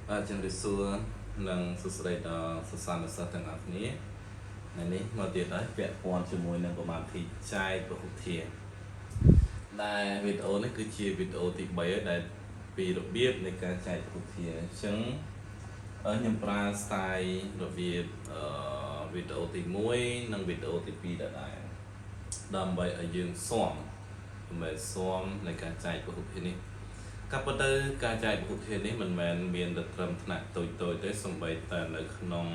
បាទជំរាបសួរនិងសួស្តីដល់សិស្សានុសិស្សទាំងអស់គ្នាថ្ងៃនេះមកទៀតហើយពាក់ព័ន្ធជាមួយនឹងប្រមាណវិធីចែកពហុធាតុដែលវីដេអូនេះគឺជាវីដេអូទី3ហើយដែលពីរបៀបនៃការចែកពហុធាតុអញ្ចឹងខ្ញុំប្រើ style របៀបវីដេអូទី1និងវីដេអូទី2ដដែលដើម្បីឲ្យយើងស៊ាំដើម្បីស៊ាំនៃការចែកពហុធាតុនេះ ក៏ប៉ុន្តែការចែកពហុធាតុនេះមិនមែនមានតែត្រឹមថ្នាក់តូចៗទេសូម្បីតែនៅក្នុង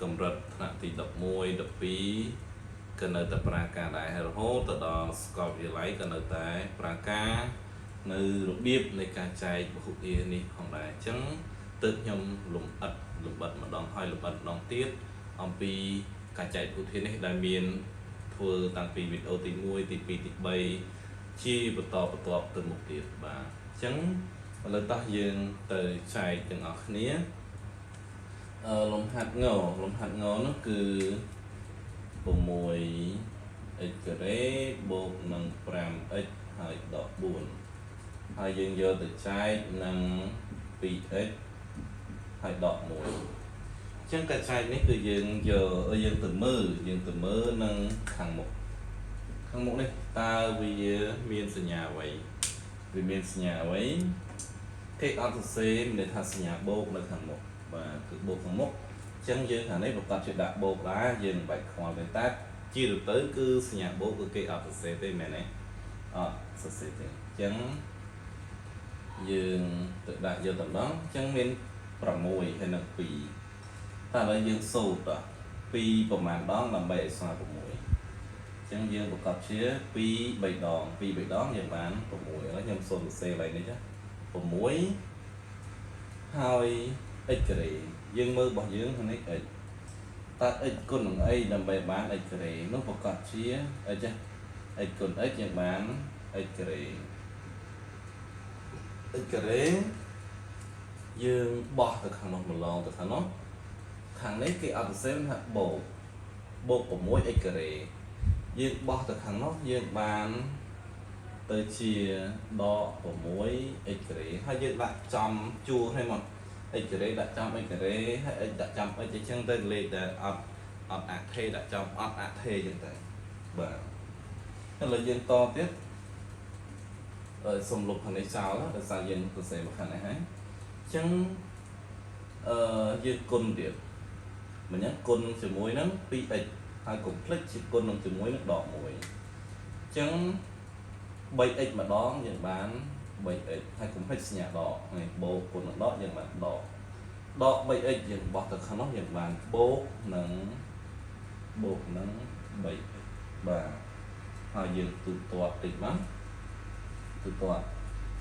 កម្រិតថ្នាក់ទី11 12ក៏នៅតែប្រើការដែរហើយរហូតទៅដល់សាកលវិទ្យាល័យក៏នៅតែប្រើការនៅរបៀបនៃការចែកពហុធាតុនេះផងដែរអញ្ចឹងទើបខ្ញុំលំអិតលំបិតម្ដងហើយលំអិតម្ដងទៀតអំពីការចែកពហុធាតុនេះដែលមានធ្វើតាំងពីវីដេអូទី1ទី2ទី3ជាបន្តបន្ទាប់ទៅមុខទៀតបាទអញ្ចឹងឥឡូវតោះយើងទៅចែកទាំងអស់គ្នាលំហាត់ងលំហាត់ងនោះគឺ 6 x ការ៉េបូកនឹង 5x ហើយដក4ហើយយើងយកទៅចែកនឹង 2x ហើយដក1អញ្ចឹងការចែកនេះគឺយើងយកយើងទៅមើលយើងទៅមើលនឹងខាងមុខខាងមុខនេះតើវាមានសញ្ញាអ្វីវាមានសញ្ញាអ្វីគេអត់សរសេរមានន័យថាសញ្ញាបូកនៅខាងមុខបាទគឺបូកខាងមុខអញ្ចឹងយើងខាងនេះប្រកាសជាដាក់បូកដែរយើងមិនបាច់ខ្វល់ទេតែជាទូទៅគឺសញ្ញាបូកគឺគេអត់សរសេរទេមែនទេអត់សរសេរទេអញ្ចឹងយើងទៅដាក់យកតម្ដងអញ្ចឹងមាន6ហើយនឹង2តែឥឡូវយើងសូត្រ2ប្រមាណដងដើម្បីឲ្យស្មើ6អញ្ចឹងយើងប្រកបជា2 3ដង2 3ដងយើងបាន6ឥឡូវខ្ញុំសូមសរសេរឡើងនេះចា6ហើយ x ការ៉េយើងមើលរបស់យើងខាងនេះ x តើ x គុណនឹងអីដើម្បីបាន x ការ៉េនោះប្រកាសជា x ចា x គុណ x យើងបាន x ការ៉េ x ការ៉េយើងបោះទៅខាងនោះម្លងទៅខាងនោះខាងនេះគេអត់សរសេរថាបូកបូក 6x ការ៉េយើងបោះទៅខាងនោះយើងបានទៅជាដក 6x ការ៉េហើយយើងដាក់ចំជួរឲ្យមក x ការ៉េដាក់ចំ x ការ៉េហើយ x ដាក់ចំ x អញ្ចឹងទៅលេខដែលអត់អត់អថេដាក់ចំអត់អថេអញ្ចឹងទៅបាទឥឡូវយើងតទៀតអឺសុំលុបខាងនេះចោលដោយសារយើងសរសេរមកខាងនេះហើយអញ្ចឹងអឺយើងគុណទៀតមិនអញ្ចឹងគុណជាមួយនឹង 2x ហើយកុំភ្លេចជាគុណនឹងជាមួយនឹងដក1អញ្ចឹង 3x ម្ដងយើងបាន 3x ហើយកុំភ្លេចសញ្ញាដកហើយបូកគុណនឹងដកយើងបានដកដក 3x យើងបោះទៅខាងនោះយើងបានបូកនឹងបូកនឹង 3x បាទហើយយើងទូទាត់តិចមកទូទាត់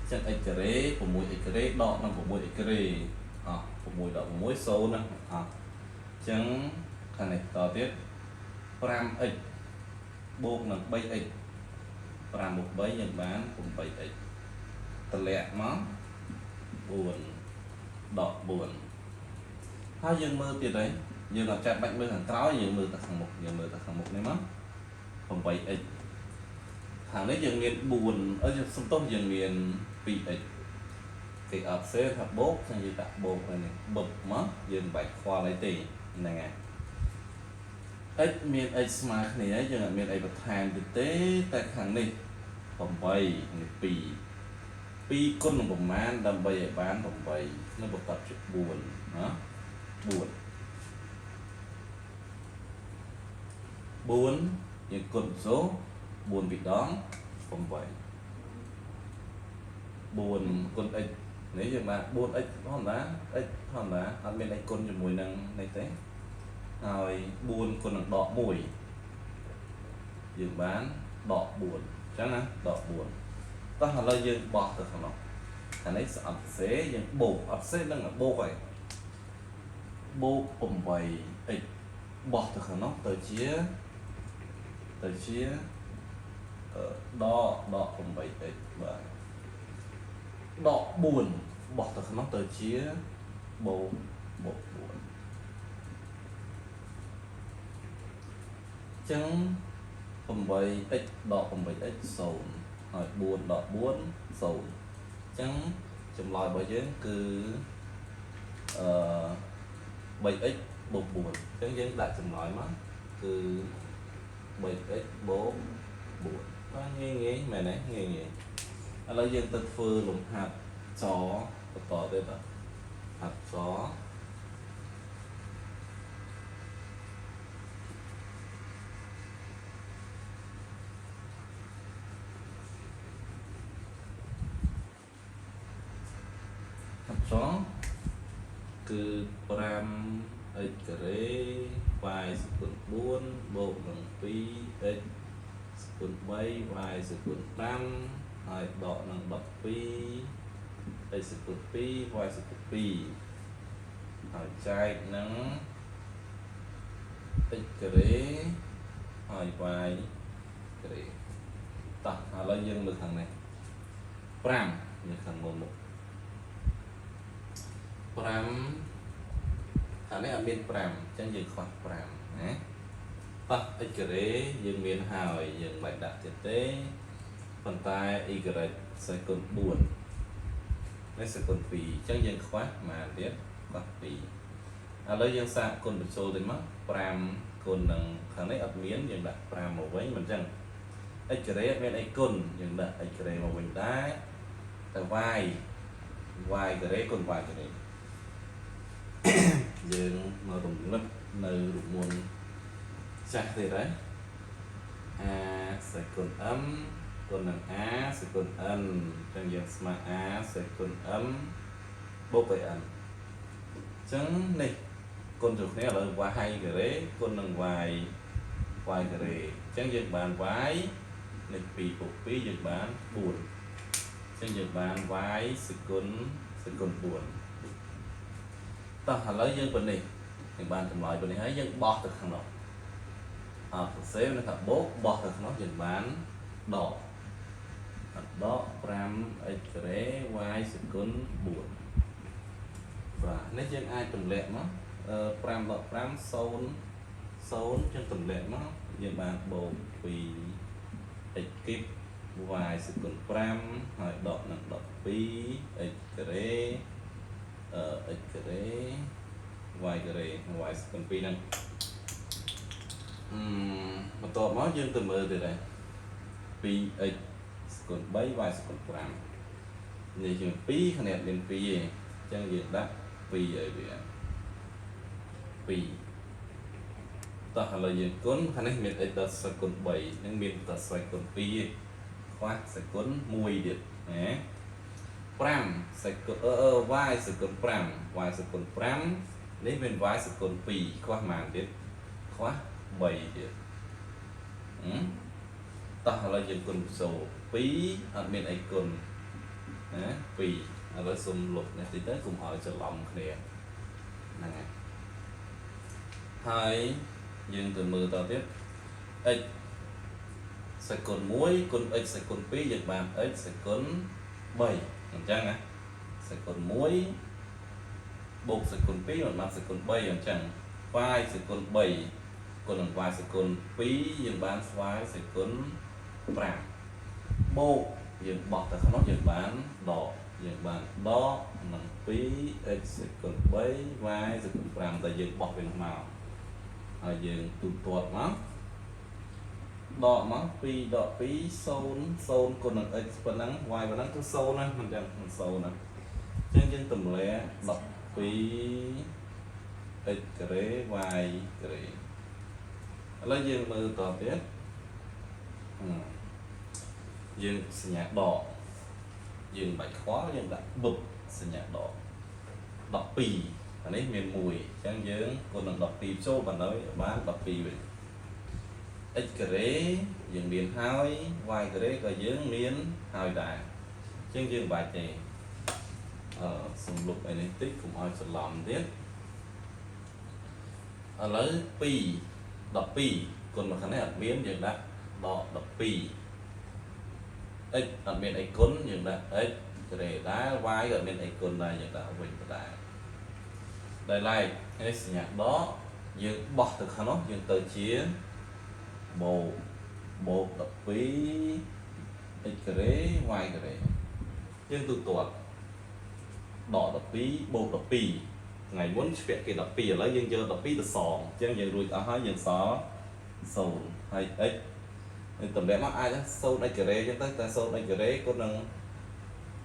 អញ្ចឹង x ការ៉េ 6x ការ៉េដកនឹង 6x ការ៉េអស់6ដក6 0ណាអស់អញ្ចឹងខាងនេះតទៀត 5x បូកនឹង 3x 5បូក3យើងបាន 8x តម្លាក់មក4ដក4ហើយយើងមើលទៀតហើយយើងអត់ចាំបាច់មើលខាងក្រោយយើងមើលតែខាងមុខយើងមើលតែខាងមុខនេះមក 8x ខាងនេះយើងមាន4អឺសំទោសយើងមាន 2x គេអត់សេថាបូកចឹងយើងដាក់បូកហើយនេះបឹបមកយើងមិនបាច់ខ្វល់អីទេហ្នឹងហើយ x មាន x ស្មើគ្នាយើងអត់មានអីបន្ថែមទៀតទេតែខាងនេះ8នេះ2 2គុណនឹងប្រមាណដើម្បីឲ្យបាន8នឹងប្រកបជា4ណា4 4យើងគុណសូ4ពីរដង8 4គុណ x នេះយើងបាន 4x ធម្មតា x ធម្មតាអត់មាន x គុណជាមួយនឹងនេះទេហើយ4គុណនឹងដក1យើងបានដក4អញ្ចឹងណាដក4តោះឥឡូវយើងបោះទៅខាងនោះខាងនេះស្អត់សេយើងបូកអត់សេនឹងបូកហើយបូក 8x បោះទៅខាងនោះទៅជាទៅជាដកដក 8x បាទដក4បោះទៅខាងនោះទៅជាបូកបូក4ចឹង 8x ដក 8x 0ហើយ4ដក4 0ចឹងចម្លើយរបស់យើងគឺ អឺ 3x បូក4អញ្ចឹងយើងដាក់ចម្លើយមកគឺ 3x បូក4បាទងាយងាយមែនទេងាយងាយឥឡូវយើងទៅធ្វើលំហាត់ចបន្តទៀតបាទហាត់ចហាត់ចគឺ 5x ការ៉េ y ស្គុណ4បូកនឹង 2x ស្គុណ3 y ស្គុណ5ហើយដកនឹង12 x ស្គុណ2 y ស្គុណ2ហើយចែកនឹង x ការ៉េហើយ y ការ៉េតោះឥឡូវយើងមើលខាងនេះ5នេះខាងមុខមុខ5ខាងនេះអត់មាន5អញ្ចឹងយើងខ្វះ5ណាតោះ x ការ៉េយើងមានហើយយើងមិនបាច់ដាក់ទៀតទេប៉ុន្តែ y សេគុណ4នេះសេគុណ2អញ្ចឹងយើងខ្វះប៉ុន្មានទៀតខ្វះ2ឥឡូវយើងសាកគុណបញ្ចូលទៅមក5គុណនឹងខាងនេះអត់មានយើងដាក់5មកវិញមិនអញ្ចឹង x ការ៉េអត់មានអីគុណយើងដាក់ x ការ៉េមកវិញដែរតែ y y ការ៉េគុណ y ការ៉េយើងមករំលឹកនៅរូបមន្តចាស់ទៀតហើយ a សេគុណ m គុណនឹង a សេគុណ n អញ្ចឹងយើងស្មើ a សេគុណ m បូកឲ្យ n អញ្ចឹងនេះគុណចូលគ្នាឥឡូវ y ការ៉េគុណនឹង y y ការ៉េអញ្ចឹងយើងបាន y នេះ2បូក2យើងបាន4អញ្ចឹងយើងបាន y សេគុណសេគុណ4តោះឥឡូវយើងប៉ុណ្នេះយើងបានចម្លើយប៉ុណ្នេះហើយយើងបោះទៅខាងនោះអត់សរសេរនៅថាបូកបោះទៅខាងនោះយើងបានដកអត់ដក 5x ការ៉េ y សេគុណ4បាទនេះយើងអាចទម្លាក់មក5ដក5 0 0ចឹងទម្លាក់មកយើងបានបូក2 x គីប y សេគុណ5ហើយដកនឹង12 x ការ៉េអឺ x ការ៉េ y ការ៉េ y សេគុណ2ហ្នឹងអឺបន្ទាប់មកយើងទៅមើលទៀតដែរ 2x ស្គុណ3 y ស្គុណ5នេះជា2គ្នាមាន2ទេអញ្ចឹងយើងដាក់2ឲ្យវា2តោះឥឡូវយើងគុណខាងនេះមាន x ដល់ស្គុណ3និងមានតស្គុណ2ទេខ្វះស្គុណ1ទៀតណា5ស្គុណអឺ y ស្គុណ5 y ស្គុណ5នេះមាន y ស្គុណ2ខ្វះប៉ុន្មានទៀតខ្វះ3ទៀតហឹមតោះឥឡូវយើងគុណសូ2អត់មានអីគុណណា2ឥឡូវសុំលុបនេះតិចទៅកុំឲ្យច្រឡំគ្នាហ្នឹងហើយហើយយើងទៅមើលតទៀត x សេគុណ1គុណ x សេគុណ2យើងបាន x សេគុណ3អញ្ចឹងណាសេគុណ1បូកសេគុណ2มันបានសេគុណ3អញ្ចឹង y សេគុណ3គុណនឹង y សេគុណ2យើងបាន y សេគុណ5បូកយើងបោះទៅក្នុងយើងបានដកយើងបានដកនឹង 2x សេគុណ3 y សេគុណ5តែយើងបោះវាមកហើយយើងទូទាត់មកដកមក2ដក2 0 0គុណនឹង x ប៉ុណ្ណឹង y ប៉ុណ្ណឹងគឺ0ណាមិនចឹងមិន0ណាអញ្ចឹងយើងទម្លាក់12 x ការ៉េ y ការ៉េឥឡូវយើងមើលតទៀតយើងសញ្ញាដកយើងមិនបាច់ខ្វល់យើងដាក់បឹបសញ្ញាដក12អានេះមាន1អញ្ចឹងយើងគុណនឹង12ចូលបណ្ដោយបាន12វិញ x ការ៉េយើងមានហើយ y ការ៉េក៏យើងមានហើយដែរអញ្ចឹងយើងមិនបាច់ទេអឺសំលុបអីនេះតិចកុំឲ្យច្រឡំទៀតឥឡូវ2 12គុណមកខាងនេះអត់មានយើងដាក់ដក12 x អត់មានអីគុណយើងដាក់ x ការ៉េដែរ y ក៏អត់មានអីគុណដែរយើងដាក់វិញដដែលដែលឡែកនេះសញ្ញាដកយើងបោះទៅខាងនោះយើងទៅជាបូកបូក12 x ការ៉េ y ការ៉េយើងទូទាត់ដក12បូក12 ថ្ងៃមុនឆ្ពាក់គេ12ឥឡូវយើងយក12ទៅសងអញ្ចឹងយើងរួចអស់ហើយយើងសល់0ហើយ x នេះតម្លាក់មកអាច0 x ការ៉េអញ្ចឹងទៅតែ0 x ការ៉េគុណនឹង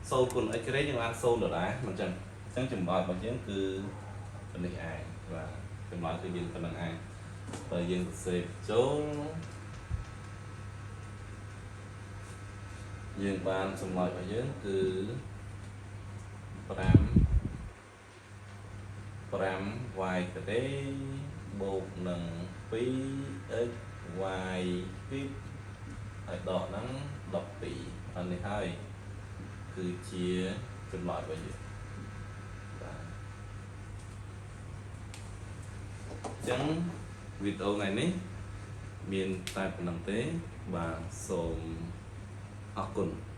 0គុណ x ការ៉េយើងបាន0ដដែលមិនអញ្ចឹងអញ្ចឹងចម្លើយរបស់យើងគឺប៉ុណ្នេះឯងបាទចម្លើយគឺយើងប៉ុណ្្នឹងឯងបើយើងសរសេរចូលយើងបានចម្លើយរបស់យើងគឺ5 5 y ការ៉េបូកនឹង 2x y គីបហើយដកហ្នឹង12អានេះហើយគឺជាចម្លើយរបស់យើងបាទអញ្ចឹងវីដេអូថ្ងៃនេះមានតែប៉ុណ្្នឹងទេបាទសូមអរគុណ។